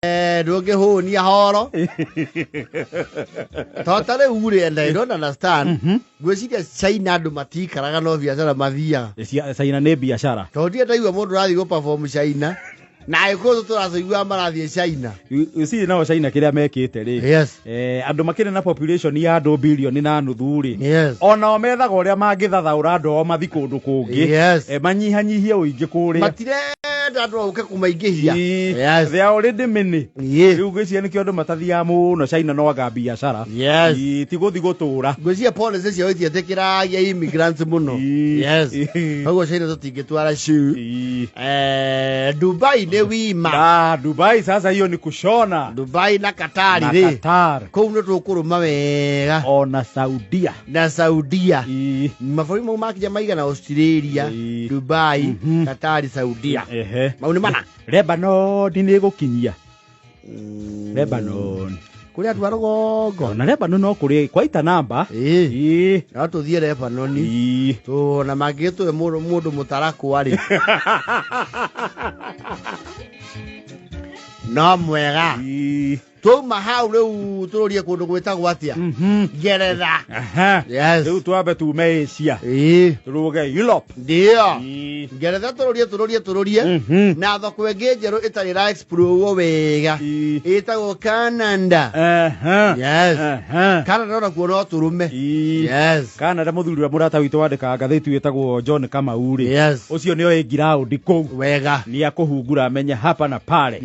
Ndũngĩhũnia horo to ta rĩu rĩ, and I don't understand. Ngwĩciria China andũ matikaraga, no biacara mathiaga. China nĩ biacara. Tondũ ndirĩ ndaigua mũndũ ũrathiĩ gũ perform China, na agĩkũyũ tũracoiguaga marathiĩ China. You see, nao China kĩrĩa mekĩte rĩ, andũ makĩrĩ na population ya andũ 1.5 billion rĩ, onao methaga ũrĩa mangĩthathaũra andũ ao mathi kũndũ kũngĩ, manyihanyihie ũingĩ kũrĩa. Matirenda andũ auke kũmaingĩhia. They are already many. Rĩu ngwĩciria nĩkĩo andũ matathiaga mũno China, no anga biacara. Ti gũthi gũtũra. Ngwĩciria policy ciao itiĩtĩkĩragia immigrants mũno. Koguo China tũtingĩtwara shoe. Dubai nĩ wima. Ah, Dubai sasa hiyo ni kushona. Dubai na Qatar na rĩ, Qatar. Kũu nĩ tũkũrũma wega. Ona Saudia. Na Saudia. Mabũrũri mau makinya maigana: Australia, Dubai, Qatar, Saudia. Mau nĩ mana. Lebanon nĩ ĩgũkinyia Lebanon. Kũrĩ andũ a rũgongo. Ona Lebanon no kũrĩ quite a number. No tũthiĩ Lebanon. Ona mangĩgĩtũhe mũndũ mũtarakwa rĩ, no mwega. Twauma hau rĩu tũrũrie kũndũ gwĩtagwo atĩa? Ngeretha. Yes. Rĩu twambe tume Asia, tũrũge Europe. Ndio, Ngeretha, tũrũrie, tũrũrie, tũrũrie na thoko ĩngĩ njerũ ĩtarĩ ĩra explore wega, ĩtagwo Canada. Yes. Canada onakuo no tũrũme. Yes. Canada, mũthuri ũrĩa mũrata witũ wandĩkaga ngathĩti wĩtagwo John Kamau rĩ, ũcio nĩoĩ ngiraũndi kũu wega. Nĩ akũhungura amenye hapa na pale.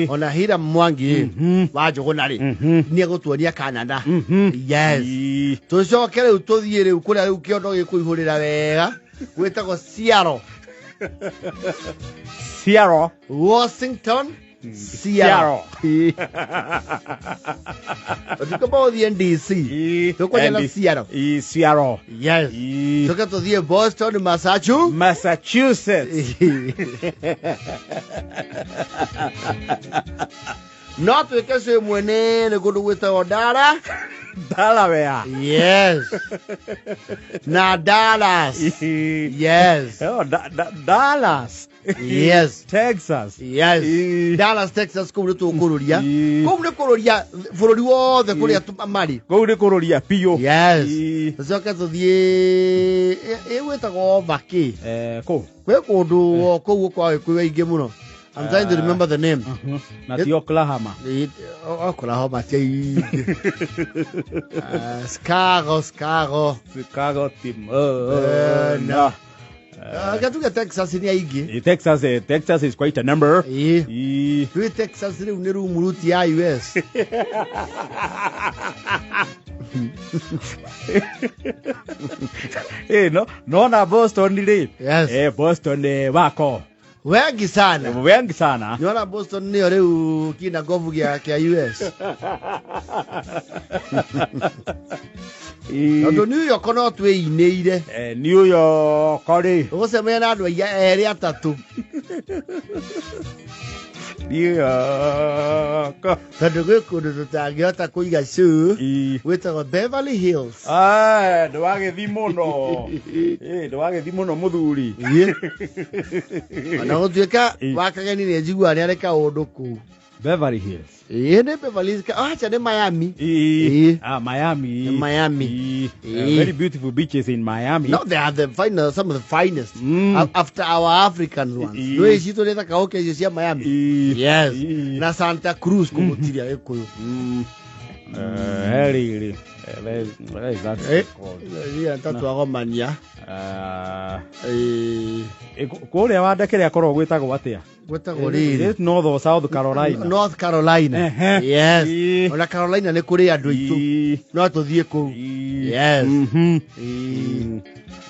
Ona Hiram Mwangi wa Njũgũna rĩ, nĩ egũtuonia Canada. Yes. Tũcoke rĩu tũthiĩ rĩu kũrĩa rĩu kĩondo gĩkũihũrĩra wega, gwĩtagwo Seattle. Seattle. Washington, Seattle. Ũtukũ ũthiĩ DC, tũkwanjia na Seattle. Seattle. Yes. Tũke tũthiĩ Boston, Massachusetts. Massachusetts. No twĩke cio ĩmwe nene kũndũ gwĩtagwo Dara Delaware. Yes, na Dallas. Yes. Oh, Dallas. Yes. Texas. Yes. Dallas, Texas, kũu nĩ tũkũrũria. Kũu nĩ kũrũria bũrũri wothe kũrĩa marĩ. Kũu nĩ kũrũria biũ. Yes. Tũcoke tũthiĩ ĩgwĩtagwo Ovaki. Kũ? Kwĩ kũndũ o kũu gũkoragwo Gĩkũyũ aingĩ mũno. I'm trying to remember the name. Na ti Oklahoma? Oklahoma ti aingĩ. Ah, Chicago, Chicago. Chicago ti No. Gatuge Texas nĩ aingĩ. Texas, Texas is quite a number. Rĩu Texas rĩu nĩ rumuruti ya US. No na Boston rĩ. Yes. Boston, wako wengi sana. Wengi sana. Nĩwona Boston nĩyo rĩu kina ngobu gĩa US, tondũ New York no twĩinĩire. New York rĩ, ũgũcemania na andũ aia erĩ atatũ. New York. Tondũ gwĩ kũndũ tũtangĩhota kũiga shoe, gwĩtagwo Beverly Hills. Ah, ndwagĩthi mũno. Ndwagĩthi mũno mũthuri. Ona gũtuĩka wakageni nĩ njiguaga nĩ arĩ kaũndũ kũu. Beverly Hills. Ĩĩ, nĩ Beverly Hills. Acha, nĩ Miami. Ah, Miami. Nĩ Miami. Very beautiful beaches in Miami. No, they are the finest, some of the finest. After our African ones. No ici tũrĩ thaka icio cia Miami. Yes. Na Santa Cruz kũgũtiria Gĩkũyũ. Rĩrĩ. Where is that called? Ia tatwagomania. Kũrĩa wandekere akorwo gwĩtagwo atĩa? Gwĩtagwo rĩrĩ. Is it North or South Carolina? North Carolina. Yes. Ona Carolina nĩ kũrĩ andũ aitũ. No tũthiĩ kũu. Yes.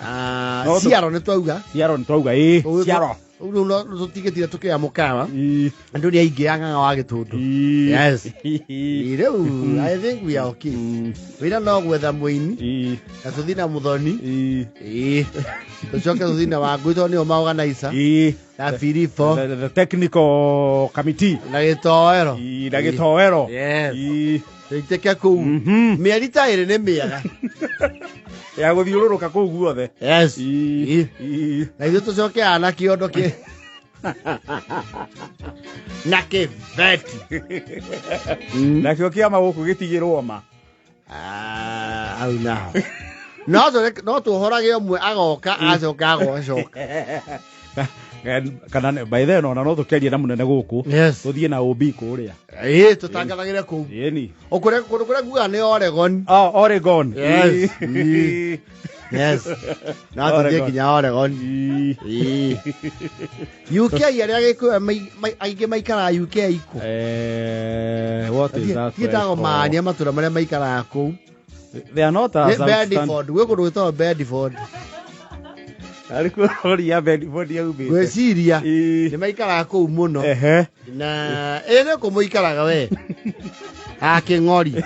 Ah, Seattle nĩ twauga. Seattle nĩ twauga, ĩĩ. Seattle. Rĩu no tũtigĩtire tũkĩoya mũkawa. Andũ nĩ aingĩ a ng'ang'a wa gĩtũndũ. Yes. Rĩu I think we are okay. Wĩra no gwetha mũini na tũthiĩ na mũthoni. Tũcoke tũthiĩ na Wangui tondũ nĩo maorganizer. Na Filipo. The technical committee. Na gĩtoero. Na gĩtoero. Yes. Tũitĩke kũu. Mĩeri ta ĩrĩ nĩ mĩega. Ya gũthiũrũrũka kũu guothe. Yes. Na ithuĩ tũcoke ana kĩondo kĩ. Na kĩbeti. Nakĩo kĩama gũkũ gĩtigĩrwo ma. Ah, hau naho no no tũhorage ũmwe agoka acoka agocoka. Kana by then ona no tũkĩarie na mũnene gũkũ. Yes. Tũthiĩ na OB kũrĩa. Ĩĩ, tũtangathagĩre kũu. Ĩni. Ũkũrĩa kũndũ kũrĩa ngugaga nĩ Oregon. Oh, Oregon. Yes. Yes. No tũthiĩ Oregon. nginya Oregon. Ĩĩ. Ĩĩ. UK arĩa Gĩkũyũ aingĩ maikaraga UK ikũ. What is that Thiĩ place ndagomania matũra marĩa maikaraga kũu. They are not as Nĩ Bedford, gwĩ kũndũ gwĩtagwo Bedford. Arĩ kuo rori ya Bedford yaumĩte. Ngwĩciria Ĩĩ. nĩ maikaraga kũu mũno. Ehe. Na ĩ nĩ kũ mũikaraga we? A Kĩng'ori.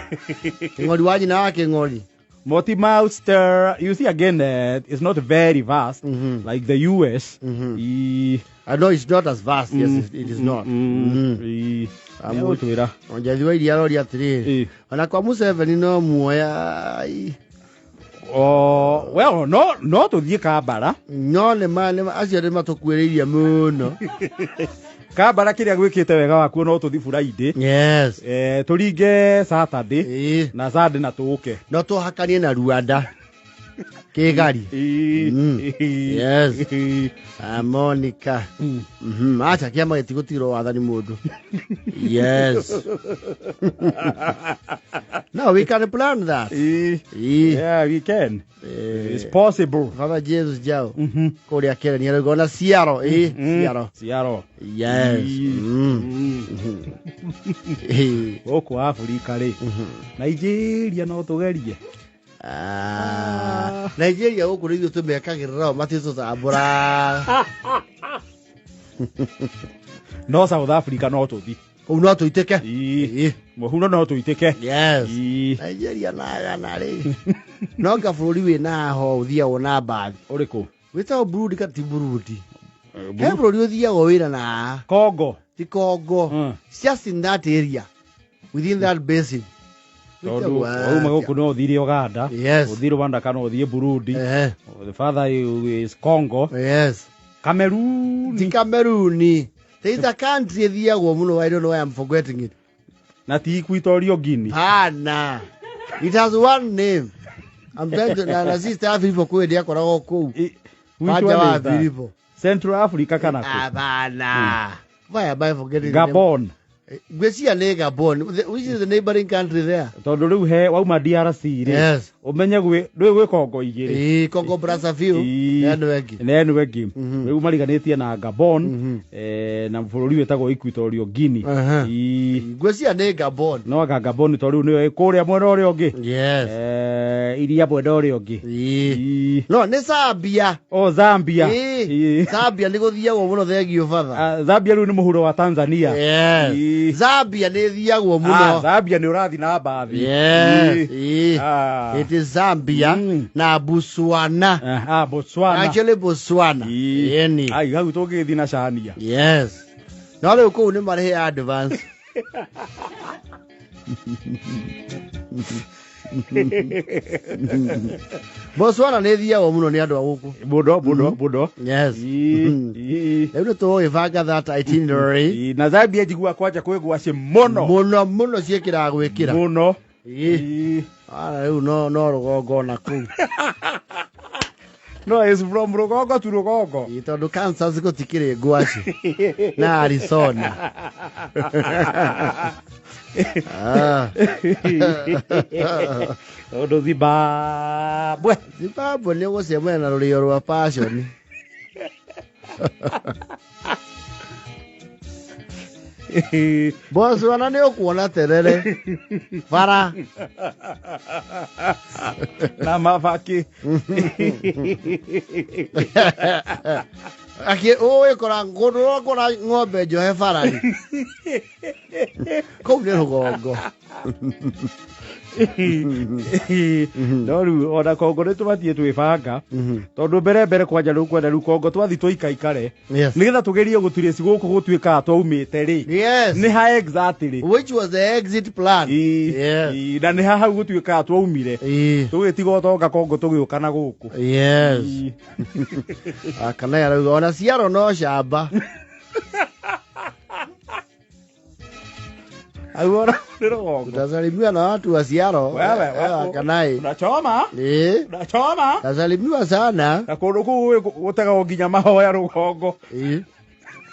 Kĩng'ori wa nyina wa Kĩng'ori. Mortimer, you see again, it's not very vast like the US. I know it's not as vast. Yes, it is not. Nĩgũtwĩra. Onjathi wa iria aroria atĩrĩrĩ, ona kwa Museveni no muoya. Oh, well, no tũthiĩ Kambara. No nĩ ma nĩ acio nĩ matũkuĩrĩirie mũno. Kambara kĩrĩa gwĩkĩte wega wakuo no tũthiĩ Friday. Yes. Tũringe Saturday. Na Sunday na tũũke. No tũhakanie na Rwanda. Kĩgari. Yes. Monica. Acha kĩama gĩtigũtigĩrwo wathani mũndũ. Yes. No, we can plan that. Yeah, we can. It's possible. Baba James Jao. Kũrĩa Kenya nĩ arauga ona Ciaro. Ciaro. Ciaro. Yes. Gũkũ Afrika rĩ. Nigeria no tũgerie. Nigeria gũkũ nĩ ithuĩ tũmekagĩrĩra o matitũtambũra. No South Africa no tũthi. Kũu no tũitĩke. Mũhuro no tũitĩke. Yes. Nigeria na Ghana rĩ. No nga bũrũri wĩna ho ũthiagwo na mbathi. Ũrĩkũ? Wĩtagwo Burundi kana ti Burundi? He bũrũri ũthiagwo wĩra na Congo. Ti Congo. It's just in that area. Within that basin. Tondũ wauma gũkũ no ũthire Uganda. Yes. Ũthiĩ Rwanda kana ũthiĩ Burundi. The father is Congo. Yes. Cameroon. Ti Cameroon. There is a country ĩthiagwo mũno, I don't know why I'm forgetting it. Na ti Equatorial Guinea. Hana. It has one name. I'm trying to, na sister ya Filipo kwĩ ndĩakoragwo kũu. Which Wanja one wa is that? Filipo. Central Africa kana kũ? Hapana. Why am I forgetting the name? Gabon. Ngwĩciria nĩ Gabon, which is the neighboring country there. Tondũ rĩu he wauma DRC rĩ. Yes. Ũmenye gwĩ rĩu gwĩ Congo igĩrĩ. Ĩĩ, Congo Brazzaville. Na ĩno ĩngĩ. Na ĩno ĩngĩ. Rĩu mariganĩtie na Gabon, na bũrũri wĩtagwo Equatorial Guinea. Ngwĩciria nĩ Gabon. No anga Gabon tondũ rĩu nĩyo ĩ kũrĩa mwena ũrĩa ũngĩ. Yes. Iria mwena ũrĩa ũngĩ. No, nĩ Zambia. Oh, Zambia. Zambia nĩ gũthiagwo mũno, thengio batha. Zambia rĩu nĩ mũhuro wa Tanzania. Yes. Zambia nĩ ĩthiagwo mũno. Zambia nĩ ũrathiĩ na mbathi. Yes. It is Zambia na Botswana. Botswana. Actually Botswana. Yeni. Ai, hau tũngĩgĩthiĩ na Shania. Yes. No rĩu kũu nĩ marĩhe advance. Botswana nĩ ĩthiagwo mũno nĩ andũ a gũkũ. Mũno, mũno, mũno. Yes. Rĩu nĩ tũgũgĩbanga that itinerary. Na Zambia njiguaga kwanja kwĩ ngwacĩ mũno. Mũno mũno ciĩkĩraga gwĩkĩra. Mũno. Rĩu no rũgongo na kũu. No, it's from rũgongo to rũgongo. Tondũ Kansas gũtikĩrĩ ngwacĩ. Na Arizona. Tondũ Zimbabwe. Zimbabwe nĩ ũgũcemania na rũrĩo rwa passion. Botswana nĩ ũkuona terere. Bara. Na mabaki. Aki ũgũgĩkora kũndũ ũrakora ng'ombe njohe bara rĩ. Kũu nĩ rũgongo. No rĩu ona Kongo nĩ tũbatiĩ twĩbanga. Tondũ mbere kwanja rĩu kwenda rĩu Kongo twathi tũikaikare. Nĩgetha tũgerie gũturĩci gũkũ gũtuĩkaga twaumĩte rĩ. Yes. Nĩ ha exactly. Which was the exit plan. Yes. Na nĩ ha hau gũtuĩkaga twaumire. Tũgĩtiga ũtonga Kongo tũgĩũka na gũkũ. Yes. Kana arauga ona Ciaro no camba. Hau ona nĩ rũgongo. Utasalimiwa na watu wa Siaro. Wewe, Eh, Kanai. Unachoma? Eh, Unachoma? tasalimiwa sana. Na kũndũ kũu gũtegagwo nginya mahoya rũgongo. Eh.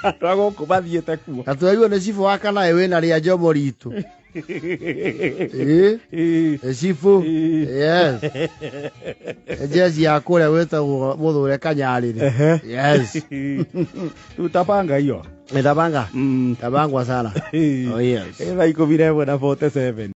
Andũ a gũkũ mathiĩte kuo. Na tũraigua nĩ cibũ wa Kanai wĩna rĩa njomo ritũ. Eh, Ĩĩ. cibũ. Ĩĩ. Yes. Jezi ya kũrĩa gwĩtagwo mũthũre Kanyarĩrĩ. Ehe. Yes. Tutapanga hiyo. Nitabanga. Mm. Tabangwa sana. Ĩĩ. Oh yes. Thaa 11 na 47.